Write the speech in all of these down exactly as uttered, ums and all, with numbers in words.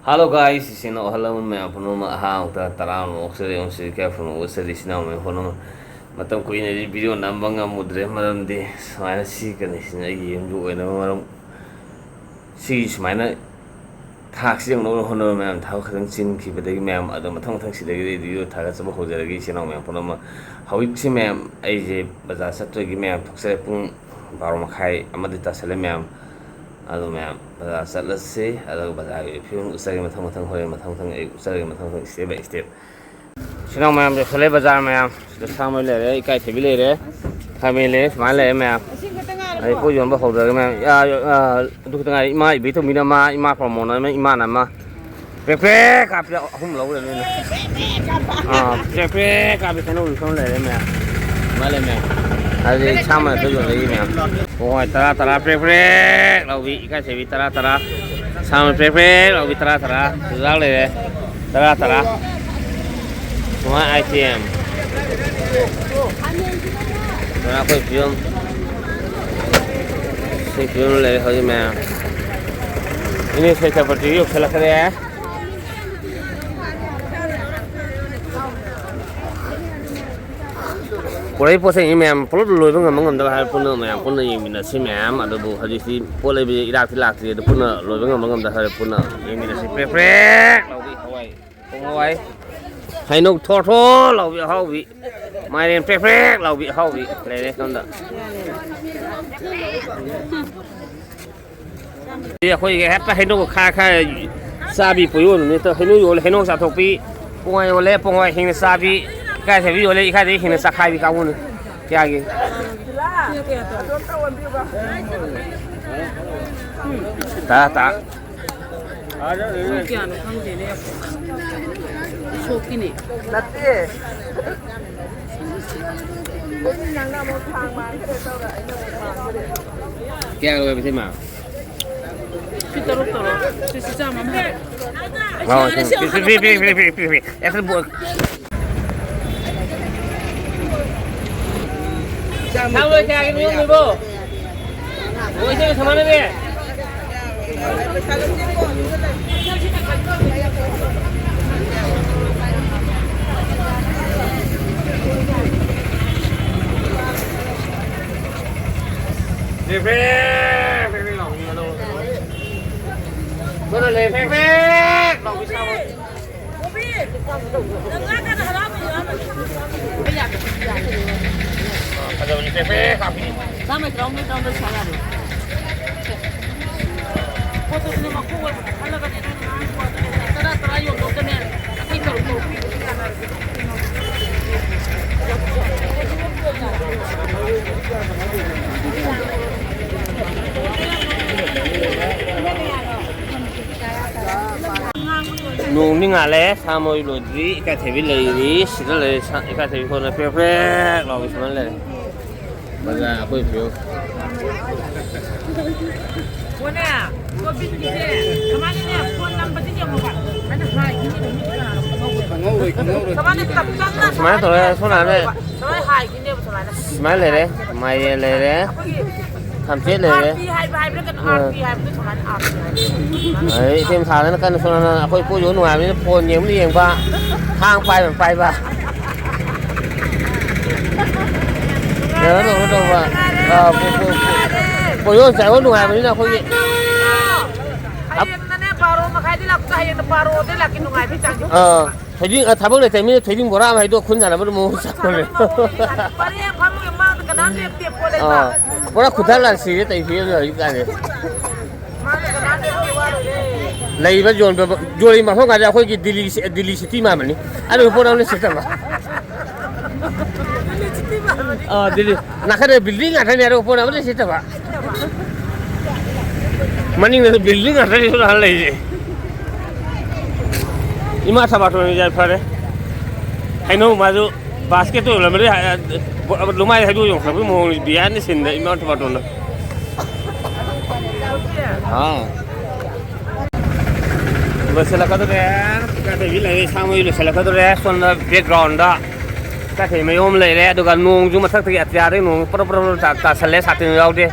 Hello guys, ꯏꯆꯤꯟ ꯏꯅꯥꯎ ꯑꯍꯜ ꯂꯃꯟ ꯃꯌꯥꯝ ꯄꯨꯝꯅꯃꯛ ꯑꯍꯥꯟꯕꯗ ꯇꯔꯥꯝꯅ ꯑꯣꯛꯆꯔꯤ, ꯑꯃꯁꯨꯡ ꯏꯀꯥꯏ ꯈꯨꯝꯅꯕ ꯎꯠꯆꯔꯤ꯫ ꯏꯆꯤꯟ ꯏꯅꯥꯎ ꯃꯌꯥꯝ ꯄꯨꯝꯅꯃꯛ ꯃꯇꯝ ꯀꯨꯏꯅꯗꯤ video ꯅꯝꯕ ꯉꯝꯃꯨꯗ꯭ꯔꯦ, ꯃꯔꯝꯗꯤ ꯁꯨꯃꯥꯏꯅ ꯁꯤ ꯀꯟꯗꯤꯁꯟ ꯑꯩꯒꯤ ꯌꯨꯝꯗ ꯑꯣꯏꯅꯕ ꯃꯔꯝ, ꯁꯤꯒꯤ ꯁꯨꯃꯥꯏꯅ ꯊꯥꯛꯁꯤ ꯌꯧꯅꯕ ꯍꯣꯠꯅꯕ ꯃꯌꯥꯝ ꯊꯕꯛ ꯈꯛꯇꯪ ꯆꯤꯟꯈꯤꯕꯗꯒꯤ ꯃꯌꯥꯝ ꯑꯗꯣ ꯃꯊꯪ ꯃꯊꯪ ꯁꯤꯗꯒꯤꯗꯤ video ꯊꯥꯒꯠꯆꯕ ꯍꯧꯖꯔꯒꯦ꯫ ꯏꯆꯤꯟ ꯏꯅꯥꯎ ꯃꯌꯥꯝ ꯄꯨꯝꯅꯃꯛ, ꯍꯧꯖꯤꯛꯁꯤ ꯃꯌꯥꯝ ꯑꯩꯁꯦ ꯕꯖꯥꯔ ꯆꯠꯇꯣꯏꯒꯤ ꯃꯌꯥꯝ ꯊꯣꯛꯆꯔꯦ꯫ ꯄꯨꯡ ꯕꯥꯔꯣ ꯃꯈꯥꯏ ꯑꯃꯗꯤ ꯇꯥꯁꯜꯂꯦ ꯃꯌꯥꯝ꯫ ꯑꯗꯣ ꯃꯌꯥꯝ ꯕꯖꯥꯔ ꯆꯠꯂꯁꯤ, ꯑꯗꯨꯒ ꯕꯖꯥꯔꯒꯤ ꯐꯤꯕꯝ ꯎꯠꯆꯔꯒꯦ ꯃꯊꯪ ꯃꯊꯪ, ꯍꯣꯔꯦꯟ ꯃꯊꯪ ꯃꯊꯪ ꯑꯩ ꯎꯠꯆꯔꯒꯦ ꯃꯊꯪ ꯃꯊꯪ, step by step꯫ ꯏꯆꯤꯟ ꯏꯅꯥꯎ ꯃꯌꯥꯝ ꯌꯧꯁꯜꯂꯦ ꯕꯖꯥꯔ ꯃꯌꯥꯝ꯫ ꯁꯤꯗ ꯁꯥꯃꯩ ꯂꯩꯔꯦ, ꯏꯀꯥꯏꯊꯕꯤ ꯂꯩꯔꯦ, ꯈꯥꯃꯦꯟ ꯂꯩꯔꯦ, ꯁꯨꯃꯥꯏꯅ ꯂꯩꯔꯦ ꯃꯌꯥꯝ꯫ ꯑꯗꯩ ꯄꯣꯠ ꯌꯣꯟꯕ ꯍꯧꯗ꯭ꯔꯒ ꯃꯌꯥꯝ, ꯑꯥ, ꯑꯥ, ꯑꯗꯨ ꯈꯛꯇ ꯉꯥꯏꯔꯦ꯫ ꯏꯃꯥ ꯏꯕꯦꯇꯣꯝꯕꯤꯅ ꯑꯃ, ꯏꯃꯥ ꯄ꯭ꯔꯃꯣꯗꯅ ꯑꯃ, ꯏꯃꯥꯅ ꯑꯃ꯫ ꯄ꯭ꯔꯦꯛ ꯄ꯭ꯔꯦꯛ ꯀꯥꯞꯄꯤ ꯑꯍꯨꯝ ꯂꯧꯔꯦ ꯅꯣꯏꯅ꯫ ꯑꯥ, ꯄ꯭ꯔꯦꯛ ꯄ꯭ꯔꯦꯛ ꯀꯥꯞꯄꯤ ꯀꯩꯅꯣ ꯎꯔꯨꯁꯨ ꯂꯩꯔꯦ ꯃꯌꯥꯝ꯫ ꯃꯥ ꯂꯩ ꯃꯌꯥꯝ꯫ ꯑꯗꯨꯗꯤ ꯁꯥꯃꯟ ꯑꯗꯨ ꯌꯣꯟꯖꯈꯤ ꯃꯌꯥꯝ꯫ ꯄꯣꯡꯍꯋꯥꯏ ꯇꯔꯥ ꯇꯔꯥ ꯄ꯭ꯔꯦꯛ ꯄ꯭ꯔꯦꯛ ꯂꯥꯎꯕꯤ, ꯏꯀꯥꯏꯊꯕꯤ ꯇꯔꯥ ꯇꯔꯥ꯫ ꯁꯥꯃꯟ ꯄ꯭ꯔꯦꯛ ꯄ꯭ꯔꯦꯛ ꯂꯥꯎꯕꯤ ꯇꯔꯥ ꯇꯔꯥ꯫ ꯆꯨꯖꯥꯛ ꯂꯩꯔꯦ꯫ ꯇꯔꯥ ꯇꯔꯥ꯫ ꯁꯨꯃꯥꯏ item꯫ ꯁꯨꯃꯥꯏ ꯑꯩꯈꯣꯏ ꯐꯤꯕꯝ꯫ ꯁꯤ ꯐꯤꯕꯝ ꯂꯩꯔꯦ ꯍꯧꯖꯤꯛ ꯃꯌꯥꯝ꯫ ꯏꯅꯦ ꯁꯦꯇꯄꯇꯤ ꯌꯧꯁꯜꯂꯛꯈ꯭ꯔꯦ꯫ ꯄꯨꯔꯛꯏ ꯄꯣꯠ ꯆꯩꯁꯤ ꯃꯌꯥꯝ ꯄꯨꯂꯞ ꯂꯣꯏꯕ ꯉꯝꯕ ꯉꯝꯗꯕ ꯍꯥꯏꯕ ꯄꯨꯟꯅ ꯃꯌꯥꯝ ꯄꯨꯟꯅ ꯌꯦꯡꯃꯤꯟꯅꯁꯤ ꯃꯌꯥꯝ꯫ ꯑꯗꯨꯕꯨ ꯍꯧꯖꯤꯛꯇꯤ ꯄꯣꯠ ꯂꯩꯕꯁꯦ ꯏꯔꯥꯛꯇꯤ ꯂꯥꯛꯇ꯭ꯔꯤ, ꯑꯗꯨ ꯄꯨꯟꯅ ꯂꯣꯏꯕ ꯉꯝꯕ ꯉꯝꯗꯕ ꯍꯥꯏꯕ ꯄꯨꯟꯅ ꯌꯦꯡꯃꯤꯟꯅꯁꯤ꯫ ꯄ꯭ꯔꯦꯛ ꯄ꯭ꯔꯦꯛ ꯂꯥꯎꯕꯤ ꯍꯋꯥꯏ, ꯄꯣꯡ ꯍꯋꯥꯏ, ꯍꯩꯅꯧ ꯊꯣꯔ ꯊꯣꯔ ꯂꯥꯎꯕꯤ ꯑꯍꯥꯎꯕꯤ, ꯃꯥꯏꯔꯦꯟ ꯄ꯭ꯔꯦꯛ ꯄ꯭ꯔꯦꯛ ꯂꯥꯎꯕꯤ ꯑꯍꯥꯎꯕꯤ ꯂꯩꯔꯦ ꯁꯣꯝꯗ꯫ ꯁꯤ ꯑꯩꯈꯣꯏꯒꯤ ꯍꯦꯛꯇ ꯍꯩꯅꯧ ꯈꯥ ꯈꯥ ꯆꯥꯕꯤ ꯄꯣꯌꯣꯟ ꯅꯨꯃꯤꯠꯇ ꯍꯩꯅꯧ ꯌꯣꯜꯂꯦ, ꯍꯩꯅꯧ ꯆꯥꯊꯣꯛꯄꯤ, ꯄꯨꯡꯍꯣꯏ ꯌꯣꯜꯂꯦ, ꯄꯨꯡꯍꯣꯏ ꯍꯤꯡꯅ ꯆꯥꯕꯤ, ꯏꯀꯥꯏꯊꯕꯤ ꯌꯣꯜꯂꯦ, ꯏꯀꯥꯏꯗꯕꯤ ꯍꯤꯡꯅ ꯆꯥꯈꯥꯏꯕꯤ ꯀꯥꯡꯕꯨꯅꯤ꯫ ꯀꯌꯥꯒꯤ? ꯇꯔꯥ ꯇꯔꯥ꯫ ꯃꯣꯏ ꯀꯌꯥꯅꯣ ꯈꯪꯗꯦꯅꯦ꯫ ꯎꯁꯣꯞꯀꯤꯅꯦ꯫ ꯅꯠꯇꯦ꯫ ꯀꯌꯥ ꯂꯧꯋꯦꯕ ꯏꯆꯦꯃ? ꯁꯤ ꯇꯔꯨꯛ ꯇꯧꯔꯣ꯫ ꯁꯤ, ꯁꯤ ꯆꯥꯝꯃ ꯑꯃ ꯍꯥꯏꯔꯣ꯫ ꯂꯥꯎ, ꯁꯤ, ꯁꯤ, ꯁꯤ, ꯄꯤ, ꯄꯤ, ꯄꯤ꯫ ꯑꯦ, ꯁꯤ ꯕꯣ-, ꯁꯥ ꯂꯣꯏ ꯀꯌꯥꯒꯤꯅꯣ ꯌꯣꯟꯗꯣꯏꯕꯣ? ꯂꯣꯏꯁꯦ ꯁꯃꯥꯟꯅꯗꯦ꯫ ꯐ꯭ꯔꯦꯛ ꯐ꯭ꯔꯦꯛ ꯐ꯭ꯔꯦꯛ ꯐ꯭ꯔꯦꯛ ꯂꯥꯎꯕꯤ ꯁꯥꯕ꯫ ꯁꯣꯝꯗ ꯂꯩ ꯐ꯭ꯔꯦꯛ ꯐ꯭ꯔꯦꯛ ꯂꯥꯎꯕꯤ ꯁꯥꯕ꯫ ꯐꯖꯕꯅꯤ, ꯐ꯭ꯔꯦꯛ ꯐ꯭ꯔꯦꯛ ꯀꯥꯞꯄꯤ꯫ ꯆꯥꯝꯃꯩ ꯇꯔꯥꯍꯨꯝꯗꯣꯏ ꯇꯔꯥꯍꯨꯝꯗꯣꯏ ꯁꯥ ꯌꯥꯔꯦ꯫ ꯄꯣꯠꯇꯨꯁꯨꯅꯦ ꯃꯀꯨ ꯑꯣꯏꯕꯗꯣ ꯈꯜꯂꯒꯅꯦ ꯅꯪ ꯇꯔꯥ ꯇꯔꯥ ꯌꯣꯟꯊꯣꯛꯇꯅꯦ ꯌꯥꯡꯈꯩ ꯇꯔꯨꯛ ꯇꯧꯕꯤꯕꯗꯤ ꯀꯥꯟꯅꯔꯦ꯫ ꯅꯣꯡꯗꯤ ꯉꯥꯜꯂꯦ, ꯁꯥ ꯃꯔꯣꯏ ꯂꯣꯏꯗ꯭ꯔꯤ, ꯏꯀꯥꯏꯊꯕꯤ ꯂꯩꯔꯤ, ꯁꯤꯗ ꯂꯩꯔꯦ, ꯁꯥ-, ꯏꯀꯥꯏꯊꯕꯤ ꯈꯣꯟꯅ ꯄ꯭ꯔꯦꯛ ꯄ꯭ꯔꯦꯛ ꯂꯥꯎꯕ ꯁꯨꯃꯥꯏꯅ ꯂꯩꯔꯦ꯫ ꯕꯖꯥꯔ ꯑꯩꯈꯣꯏ ꯐꯤꯌꯣ꯫ ꯀꯣꯅꯦ, ꯀꯣꯕꯤꯟꯒꯤꯁꯦ ꯀꯃꯥꯏꯅꯅꯦ ꯐꯣꯟ ꯅꯝꯕꯁꯤ ꯌꯦꯡꯉꯣꯕ꯫ ꯑꯩꯅ ꯍꯥꯏꯈꯤꯅꯦꯕ, ꯃꯤ ꯀꯅꯥꯅꯣ ꯈꯪꯍꯧꯔꯣꯏ꯫ ꯈꯪꯍꯧꯔꯣꯏ, ꯈꯪꯍꯧꯔꯣꯏ꯫ ꯀꯃꯥꯏꯅ ꯇꯞ ꯇꯞꯅ ꯁꯨꯃꯥꯏꯅ ꯇꯧꯔꯦ, ꯁꯣꯝ ꯅꯥꯀꯟꯗ ꯁꯨꯃꯥꯏꯅ ꯍꯥꯏꯈꯤꯅꯦꯕ ꯁꯨꯃꯥꯏꯅ꯫ ꯁꯨꯃꯥꯏꯅ ꯂꯩꯔꯦ, ꯃꯥꯏꯔꯦꯟ ꯂꯩꯔꯦ, ꯑꯩꯈꯣꯏꯒꯤ ꯊꯝꯆꯦꯠ ꯂꯩꯔꯦ꯫ ꯑꯥꯔ ꯄꯤ ꯍꯥꯏꯕ ꯍꯥꯏꯕ꯭ꯔꯥ ꯀꯩꯅꯣ, ꯑꯥꯔ ꯄꯤ ꯍꯥꯏꯕꯗꯣ ꯁꯨꯃꯥꯏꯅ ꯑꯥꯔ ꯄꯤ ꯍꯥꯏꯕ꯫ ꯑꯗꯩ ꯏꯆꯦ ꯃꯁꯥꯗꯅ ꯀꯟꯅ ꯁꯣꯝ ꯅꯥꯀꯟꯗ ꯑꯩꯈꯣꯏ ꯄꯣꯠ ꯌꯣꯟ ꯅꯨꯡꯉꯥꯏꯕꯅꯤꯅ ꯐꯣꯟ ꯌꯦꯡꯕꯅ ꯌꯦꯡꯕ, ꯊꯥꯡ ꯄꯥꯏꯕꯅ ꯄꯥꯏꯕ꯫ ꯀꯩꯅꯣ ꯇꯧꯕ ꯇꯧꯕ꯫ ꯑꯥ, ꯄꯣ-, ꯄꯣ-, ꯄꯣ-, ꯄꯣꯠꯌꯣꯟ ꯆꯥꯌꯣꯟ ꯅꯨꯡꯉꯥꯏꯕꯅꯤꯅ ꯑꯩꯈꯣꯏꯒꯤ꯫ ꯍꯌꯦꯡꯅꯅꯦ ꯕꯥꯔꯣ ꯃꯈꯥꯏꯗꯤ ꯂꯥꯛꯇ, ꯍꯌꯦꯡꯅ ꯕꯥꯔꯣꯗꯩ ꯂꯥꯛꯀꯦ ꯅꯨꯡꯉꯥꯏꯕꯤ ꯆꯥꯡꯁꯦ꯫ ꯑꯥ, ꯊꯣꯏꯗꯤꯡ, ꯑꯥ, ꯊꯕꯛ ꯂꯩꯇꯕ ꯃꯤꯅ ꯊꯣꯏꯗꯤꯡ ꯕꯣꯔꯥ ꯑꯃ ꯍꯩꯗꯣꯛ ꯈꯨꯟ ꯁꯥꯟꯅꯕꯗ ꯃꯑꯣꯡ ꯆꯞ ꯃꯥꯟꯅꯩ꯫ ꯄꯔꯦꯡ ꯐꯝꯃꯒ ꯃꯥꯡꯗ ꯀꯅꯥꯝ ꯂꯦꯞꯇꯦ ꯄꯣꯠ ꯂꯩꯕ꯫ ꯑꯥ, ꯄꯨꯔꯥ ꯈꯨꯠꯊꯥ ꯂꯥꯟꯁꯤꯔꯦ ꯇꯧꯔꯤ ꯐꯤꯕꯝꯁꯦ ꯍꯧꯖꯤꯛꯀꯥꯟꯁꯦ꯫ ꯃꯥꯡꯗ ꯀꯅꯥꯝ ꯂꯦꯞꯇꯦ ꯋꯥꯔꯣꯏꯔꯦ꯫ ꯂꯩꯕ ꯌꯣꯟꯕ, ꯌꯣꯜꯂꯤ ꯃꯐꯝ ꯀꯥꯟꯗ ꯑꯩꯈꯣꯏꯒꯤ ꯗꯤꯜꯂꯤ, ꯗꯤꯜꯂꯤ ꯁꯤꯇꯤ ꯃꯥꯟꯕꯅꯤ꯫ ꯑꯗꯨꯒꯤ ꯄꯣꯠ ꯑꯃ ꯁꯤꯠꯇꯕ꯫ ꯑꯥ, ꯑꯗꯨꯗꯤ ꯅꯥꯀꯟꯗ building ꯉꯥꯛꯇꯅꯦ, ꯑꯗꯨꯒ ꯄꯣꯠ ꯑꯃꯠꯇ ꯁꯤꯠꯇꯕ꯫ ꯃꯅꯤꯡꯗꯁꯨ building ꯉꯥꯛꯇꯅꯦ ꯁꯣꯝꯗ ꯍꯜ ꯂꯩꯔꯤꯁꯦ꯫ ꯏꯃꯥ ꯊꯕꯥꯇꯣꯟ ꯌꯥꯏꯐꯔꯦ꯫ ꯍꯩꯅꯧ ꯃꯥꯁꯨ basket ꯇ ꯌꯣꯜꯂꯝꯕꯗꯩ ꯍ-, ꯂꯨꯃꯥꯏ ꯍꯩꯗꯣꯛ ꯌꯣꯟꯈꯠꯂꯛꯄꯒꯤ ꯃꯑꯣꯡꯅꯤ, behind the scene ꯗ ꯏꯃꯥ ꯊꯕꯥꯇꯣꯟꯅ꯫ ꯍꯥꯎ꯫ ꯂꯣꯏꯁꯤꯜꯂꯛꯀꯗꯧꯔꯦ꯫ ꯏꯀꯥꯏꯊꯕꯤ ꯂꯩꯔꯦ, ꯁꯥ ꯃꯔꯣꯏ ꯂꯣꯏꯁꯤꯜꯂꯛꯀꯗꯧꯔꯦ꯫ ꯁꯣꯝꯗ background ꯗ ꯏꯀꯥꯏꯊꯕꯤ ꯃꯌꯣꯝ ꯑꯃ ꯂꯩꯔꯦ꯫ ꯑꯗꯨꯒ ꯅꯣꯡꯁꯨ ꯃꯊꯛꯇꯒꯤ ꯑꯇꯤꯌꯥꯗꯒꯤ ꯅꯣꯡ ꯄꯔꯞ ꯄꯔꯞ ꯄꯔꯞ ꯇꯥ-, ꯇꯥꯁꯜꯂꯦ꯫ ꯁꯥꯇꯤꯟ ꯌꯥꯎꯗꯦ꯫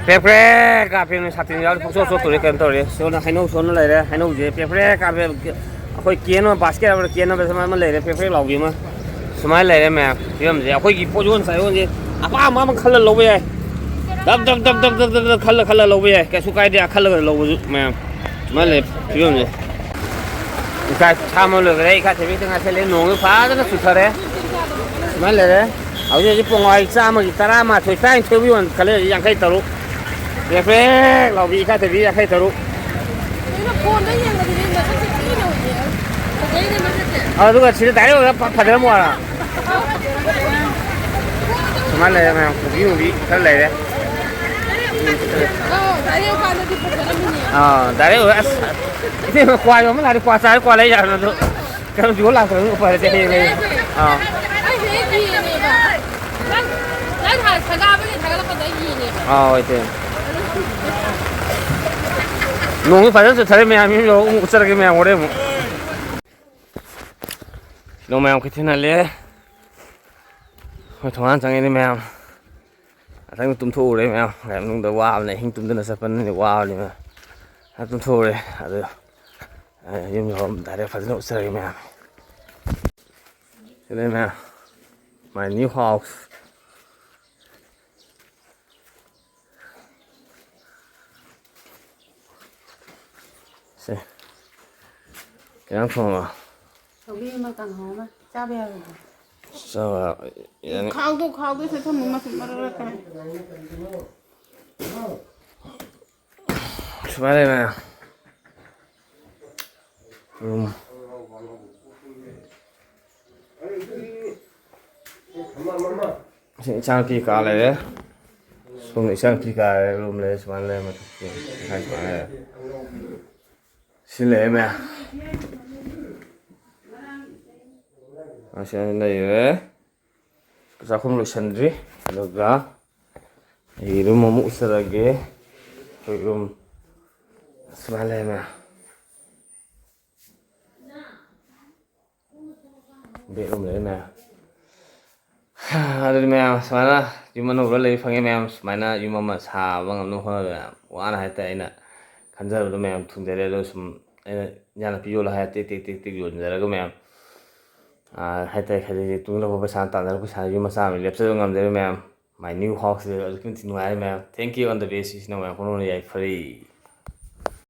ꯄ꯭ꯔꯦꯛ ꯄ꯭ꯔꯦꯛ ꯀꯥꯞꯄꯦ꯫ ꯅꯣꯏ ꯁꯥꯇꯤꯟ ꯌꯥꯎꯗꯦ꯫ ꯄꯨꯡꯆꯣꯠ ꯆꯣꯠꯇꯣꯔꯦ꯫ ꯀꯩꯅꯣ ꯇꯧꯔꯦ꯫ ꯁꯣꯝꯗ ꯍꯩꯅꯧ ꯁꯣꯝꯗ ꯂꯩꯔꯦ꯫ ꯍꯩꯅꯧꯁꯦ ꯄ꯭ꯔꯦꯛ ꯄ꯭ꯔꯦꯛ ꯀꯥꯞꯄꯦ꯫ ꯑꯩꯈꯣꯏ ꯀꯦꯟ ꯑꯃ, basket ꯑꯃ, ꯀꯦꯟ ꯑꯃ ꯁꯨꯃꯥꯏꯅ ꯑꯃ ꯂꯩꯔꯦ꯫ ꯄ꯭ꯔꯦꯛ ꯄ꯭ꯔꯦꯛ ꯂꯥꯎꯕꯤ ꯑꯃ꯫ ꯁꯨꯃꯥꯏꯅ ꯂꯩꯔꯦ ꯃꯌꯥꯝ꯫ ꯐꯤꯕꯝꯁꯦ ꯑꯩꯈꯣꯏꯒꯤ ꯄꯣꯠ ꯌꯣꯟ ꯆꯥ ꯌꯣꯟꯁꯦ ꯑꯄꯥꯝꯕ ꯑꯃ ꯈꯜꯂ ꯂꯧꯕ ꯌꯥꯏ꯫ ꯗꯛ ꯗꯛ ꯗꯛ ꯗꯛ ꯗꯛ ꯗꯛ ꯗꯛ ꯈꯜꯂ ꯈꯜꯂ ꯂꯧꯕ ꯌꯥꯏ, ꯀꯩꯁꯨ ꯀꯥꯏꯗꯦ꯫ ꯈꯜꯂꯒ ꯂꯧꯕꯁꯨ ꯃꯌꯥꯝ ꯁꯨꯃꯥꯏꯅ ꯂꯩ ꯐꯤꯕꯝꯁꯦ꯫ ꯏꯀꯥꯏ ꯁꯥꯃ ꯂꯣꯏꯈꯔꯦ, ꯏꯀꯥꯏ ꯊꯕꯤꯗ ꯉꯥꯏꯁꯜꯂꯦ꯫ ꯅꯣꯡꯁꯨ ꯐꯖꯅ ꯆꯨꯊꯔꯦ꯫ ꯁꯨꯃꯥꯏꯅ ꯂꯩꯔꯦ꯫ ꯍꯧꯖꯤꯛ ꯍꯧꯖꯤꯛ ꯄꯣꯉꯥꯏ ꯆꯥꯝꯃꯒꯤ ꯇꯔꯥꯃꯥꯊꯣꯏ, ꯇꯔꯥꯅꯤꯊꯣꯏꯕꯨ ꯌꯣꯟꯈꯠꯂꯦ꯫ ꯍꯧꯖꯤꯛ ꯌꯥꯡꯈꯩ ꯇꯔꯨꯛ꯫ ꯔꯦꯛ ꯔꯦꯛ ꯂꯥꯎꯕꯤ ꯏꯀꯥꯏ ꯊꯕꯤ ꯌꯥꯡꯈꯩ ꯇꯔꯨꯛ꯫ ꯀꯩꯅꯣ, ꯐꯣꯟꯗ ꯌꯦꯡꯕꯗꯨꯗꯤ ꯃꯁꯛꯁꯦ ꯊꯤꯅ ꯎꯏꯌꯦ꯫ ꯐꯖꯩꯅꯦ ꯃꯁꯛꯁꯦ꯫ ꯑꯗꯨꯒ ꯁꯤꯗ ꯗꯥꯏꯔꯦꯛ ꯑꯣꯏꯅ ꯐ-, ꯐꯖꯔꯝꯃꯣ ꯍꯥꯏꯔꯣ? ꯁꯨꯃꯥꯏꯅ ꯂꯩꯔꯦ ꯃꯌꯥꯝ, ꯀꯣꯕꯤ ꯅꯨꯡꯕꯤ ꯈꯔ ꯂꯩꯔꯦ꯫ ꯑꯧ, ꯗꯥꯏꯔꯦꯛ ꯌꯦꯡꯉꯀꯥꯟꯗꯗꯤ ꯐꯖꯔꯝꯃꯤꯅꯦ꯫ ꯑꯥ, ꯗꯥꯏꯔꯦꯛ ꯑꯣꯏ-, ꯑꯁ, ꯏꯇꯩꯃ ꯀ꯭ꯋꯥ ꯌꯣꯟꯕ ꯂꯥꯛꯑꯗꯤ ꯀ꯭ꯋꯥ ꯆꯥꯔ ꯀ꯭ꯋꯥ ꯂꯩ ꯌꯥꯕꯅꯦ ꯑꯗꯣ꯫ ꯀꯩꯅꯣ ꯌꯣꯜ ꯂꯥꯛꯇ꯭ꯔꯕꯅꯤꯅ ꯎꯄꯥꯏ ꯂꯩꯇꯦ, ꯍꯌꯦꯡ ꯂꯩ꯫ ꯑꯥ꯫ ꯑꯩ ꯍꯦꯛ ꯌꯦꯡꯉꯦꯕ꯫ ꯅꯪ, ꯅꯪ ꯍꯥꯟꯅ ꯁꯪꯒꯥꯕꯒꯤ ꯊꯥꯒꯠꯂꯛꯄꯗ ꯑꯩ ꯌꯦꯡꯉꯦꯕ꯫ ꯑꯥ, ꯍꯣꯏ, ꯏꯇꯩꯃ꯫ ꯅꯣꯡꯁꯨ ꯐꯖꯅ ꯆꯨꯊꯔꯦ ꯃꯌꯥꯝ, ꯌꯨꯝ ꯌꯧꯔꯒ ꯑꯃꯨꯛ ꯎꯠꯆꯔꯒꯦ ꯃꯌꯥꯝ ꯍꯣꯔꯦꯟ ꯑꯃꯨꯛ꯫ ꯅꯣꯡ ꯃꯌꯥꯝ ꯀꯩꯊꯦꯜ ꯍꯜꯂꯦ꯫ ꯍꯣꯏ, ꯊꯣꯡꯒꯥꯟ ꯆꯪꯉꯛꯏꯅꯦ ꯃꯌꯥꯝ꯫ ꯉꯥꯛꯇꯪ ꯇꯨꯝꯊꯣꯛꯎꯔꯦ ꯃꯌꯥꯝ꯫ ꯒꯥꯔꯤ ꯃꯅꯨꯡꯗ ꯋꯥꯕꯅꯦ, ꯑꯍꯤꯡ ꯇꯨꯝꯗꯅ ꯆꯠꯄꯅꯤꯅ ꯋꯥꯕꯅꯤꯅ꯫ ꯉꯥꯛꯇꯪ ꯇꯨꯝꯊꯣꯛꯎꯔꯦ꯫ ꯑꯗꯨ, ꯑ, ꯌꯨꯝ ꯌꯧꯔꯝꯗꯥꯏꯗ ꯐꯖꯅ ꯎꯠꯆꯔꯒꯦ ꯃꯌꯥꯝ꯫ ꯁꯤꯅꯦ ꯃꯌꯥꯝ, my new house꯫ ꯁꯦ꯫ ꯀꯩ ꯏꯟꯖꯥꯡ ꯊꯣꯡꯉꯕ? ꯁꯧꯒ꯭ꯔꯤ ꯑꯃ, ꯀꯥꯡꯍꯧ ꯑꯃ꯫ ꯆꯥꯕ ꯌꯥꯅꯤ꯫ ꯈꯥꯎꯗꯣ, ꯈꯥꯎꯗꯣ ꯁꯤ ꯊꯝꯃꯨ, ꯃꯆꯨꯝ ꯃꯔꯛ ꯃꯔꯛꯇ꯫ ꯁꯨꯃꯥꯏꯅ ꯂꯩꯅ꯫ ꯔꯨꯝ꯫ ꯁꯤ ꯏꯆꯥꯅꯨꯄꯤ ꯀꯥ ꯂꯩꯔꯦ꯫ ꯁꯣꯝꯗ ꯏꯆꯥꯅꯨꯄꯤ ꯀꯥ ꯂꯩꯔꯦ, ꯔꯨꯝ ꯂꯩꯔꯦ, ꯁꯨꯃꯥꯏꯅ ꯂꯩꯔꯦ, ꯃꯊꯛꯇ ꯁꯨꯃꯥꯏꯅ ꯂꯩꯔꯦ꯫ ꯁꯤ ꯂꯩꯔꯦ ꯃꯌꯥꯝ꯫ ꯑꯁꯤ ꯂꯩꯔꯦ꯫ ꯆꯥꯛꯈꯨꯝ ꯂꯣꯏꯁꯟꯗ꯭ꯔꯤ꯫ ꯑꯗꯨꯒ ꯑꯩꯒꯤ ꯔꯨꯝ ꯑꯃꯨꯛ ꯎꯠꯆꯔꯒꯦ꯫ ꯑꯩꯈꯣꯏ ꯔꯨꯝ ꯁꯨꯃꯥꯏꯅ ꯂꯩꯔꯦ ꯃꯌꯥꯝ꯫ ꯕꯦꯠꯔꯨꯝ ꯂꯩꯔꯦ ꯃꯌꯥꯝ꯫ ꯑꯗꯨꯗꯤ ꯃꯌꯥꯝ ꯁꯨꯃꯥꯏꯅ ꯌꯨꯝ ꯑꯅꯧꯕ ꯂꯩꯕ ꯐꯪꯉꯦ ꯃꯌꯥꯝ꯫ ꯁꯨꯃꯥꯏꯅ ꯌꯨꯝ ꯑꯃ ꯁꯥꯕ ꯉꯝꯅꯕ ꯍꯣꯠꯅꯕꯗ ꯌꯥꯝ ꯋꯥꯅ ꯍꯥꯏꯇꯥꯔꯦ ꯑꯩꯅ ꯈꯟꯖꯕꯗꯣ ꯃꯌꯥꯝ ꯊꯨꯡꯖꯔꯦ꯫ ꯑꯗꯣ ꯁꯨꯝ ꯑꯩꯅ ꯏꯟꯖꯥꯡ ꯅꯥꯄꯤ ꯌꯣꯜꯂꯣ ꯍꯥꯏꯔ ꯇꯦꯛ ꯇꯦꯛ ꯇꯦꯛ ꯇꯦꯛ ꯌꯣꯟꯖꯔꯒ ꯃꯌꯥꯝ, ꯑꯥ, ꯍꯥꯏꯇꯥꯔꯦ ꯈꯖꯤꯛ ꯈꯖꯤꯛ ꯇꯨꯡꯖꯜꯂꯛꯄ ꯄꯩꯁꯥ ꯇꯥꯟꯖꯔꯒ ꯄꯩꯁꯥ ꯌꯨꯝ ꯃꯆꯥ ꯑꯃ ꯂꯦꯞꯆꯕ ꯉꯝꯖꯔꯦ ꯃꯌꯥꯝ꯫ My new house ꯑꯗꯨꯛꯀꯤ ꯃꯇꯤꯛ ꯅꯨꯡꯉꯥꯏꯔꯦ ꯃꯌꯥꯝ꯫ Thank you on the base ꯏꯆꯤꯟ ꯏꯅꯥꯎ ꯃꯌꯥꯝ ꯄꯨꯝꯅꯃꯛ ꯌꯥꯏꯐꯔꯦ꯫